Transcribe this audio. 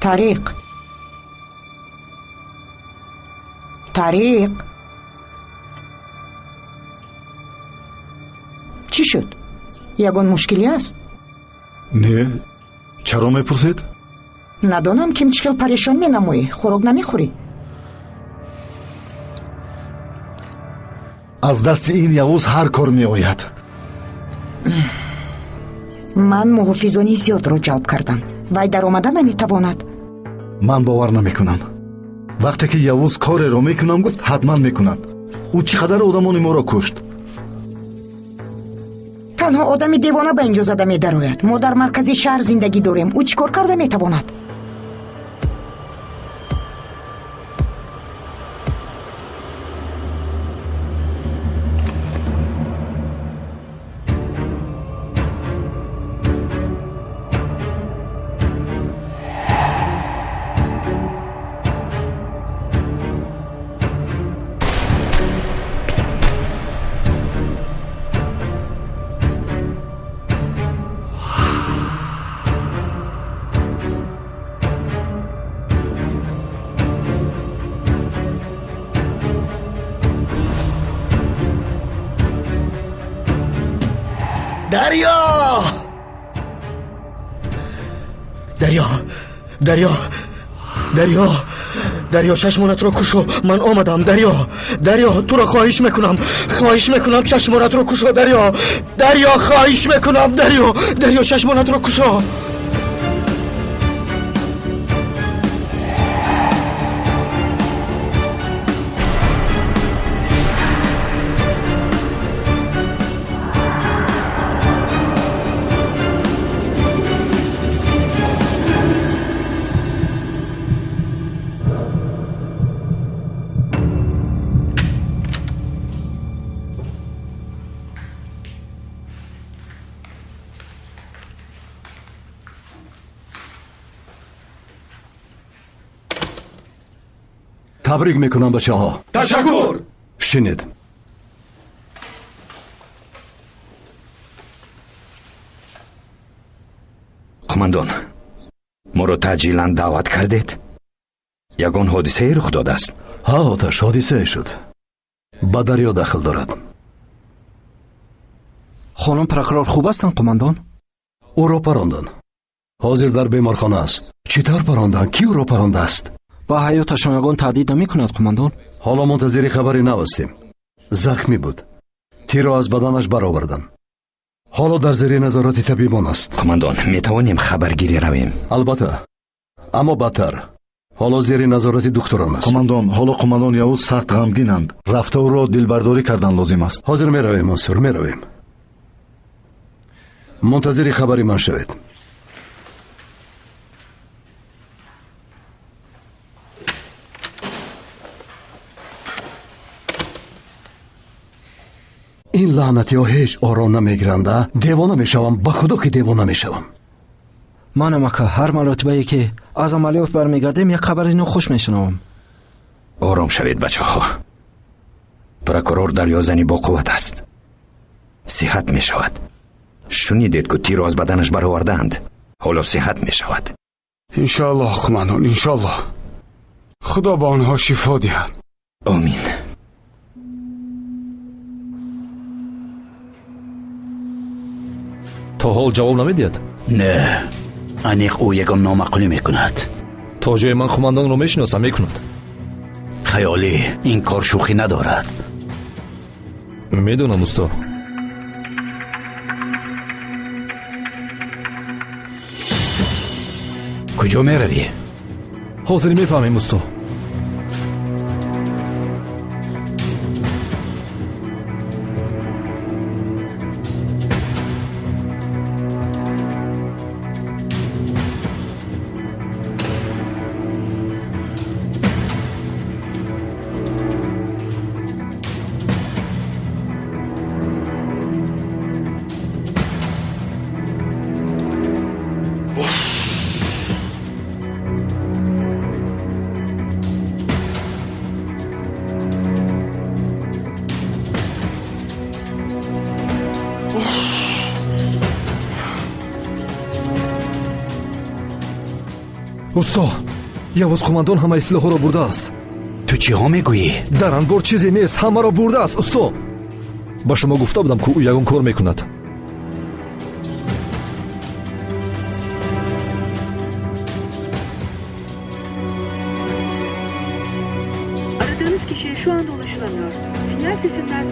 Тариқ, Тариқ, чӣ шуд? Ягон мушкилӣ аст? Не, чаро мепурсед? Надонам, ким чӣ хел парешон менамоӣ. Хӯрок намехӯрӣ? Аз дасти ин Явуз ҳар кор меояд. Ман муҳофизони зиёдро ҷалб кардам. Вай даромада наметавонад. Ман бовар намекунам. Вақте ки Явуз кореро мекунам гуфт, ҳатман мекунад. Ӯ чӣ қадар одамони моро кушт? Танҳо одами девона ба инҷо зада медарояд. Мо дар маркази шаҳр зиндагӣ дорем. Ӯ чӣ кор карда метавонад? Дарё! Дарё! Дарё! Дарё! Дарё, чашмонатро кушо, ман омадам. Дарё! Дарё, туро хоҳиш мекунам, хоҳиш мекунам, чашмонатро кушо. Дарё! Дарё, хоҳиш мекунам, Дарё! Дарё, чашмонатро кушо. Табрик мекунам, бачаҳо. Ташаккур. Шинед. Қумандон, моро таъҷилан даъват кардед? Ягон ҳодисае рух додааст? Ҳа, Оташ, ҳодисае шуд. Ба дарё дахл дорад. Хонум прокурор хуб ҳастанд, қумандон? Ӯро паронданд. Ҳозир дар беморхона аст. Чӣ тавр паронданд? Кӣ ӯро парондааст? Ба ҳаёташон ягон таҳдид намекунад, қумандон? Ҳоло мунтазири хабари нав ҳастем. Захмӣ буд. Тирро аз баданаш бароварданд. Ҳоло дар зери назорати табибон аст. Қумандон, метавонем хабаргирӣ равем? Албатта, аммо бадтар. Ҳоло зери назорати духтурон аст. Қумандон, ҳоло қумандон Явуз сахт ғамгинанд. Рафта ӯро дилбардорӣ кардан лозим аст. Ҳозир меравем, Мансур, меравем. Мунтазири хабари ман шавед. Ин лаънатиҳо ҳеҷ ором намегиранд, а? Девона мешавам, ба худо ки девона мешавам. Манам, ака, ҳар маротибае ки аз амалиёт бармегардем, як хабари нохуш мешунавам. Ором шавед, бачаҳо. Прокурор дарёзани боқувват аст. Сиҳат мешавад. Шунидед, ку тирро аз баданаш баровардаанд. Ҳоло сиҳат мешавад. Иншоаллоҳ, қумандон, иншоаллоҳ. Худо ба онҳо шифо диҳад. Омин. То ҳол ҷавоб намедиҳад? Не, аниқ ӯ ягон номаъқулӣ мекунад. То ҷое ман қумандонро мешиносам, мекунад. Хаёлӣ, ин кор шӯхӣ надорад. Медонам, усто. Куҷо меравӣ? Ҳозир мефаҳмем, усто. Усто, Явуз қумандон ҳамаи силоҳҳоро бурдааст. Ту чиҳо мегӯӣ? Дар анбор чизе нест, ҳамаро бурдааст, усто. Ба шумо гуфта будам, ки ӯ ягон кор мекунад. Aradığınız kişiye şu anda ulaşılamıyor. Sinyal sesinden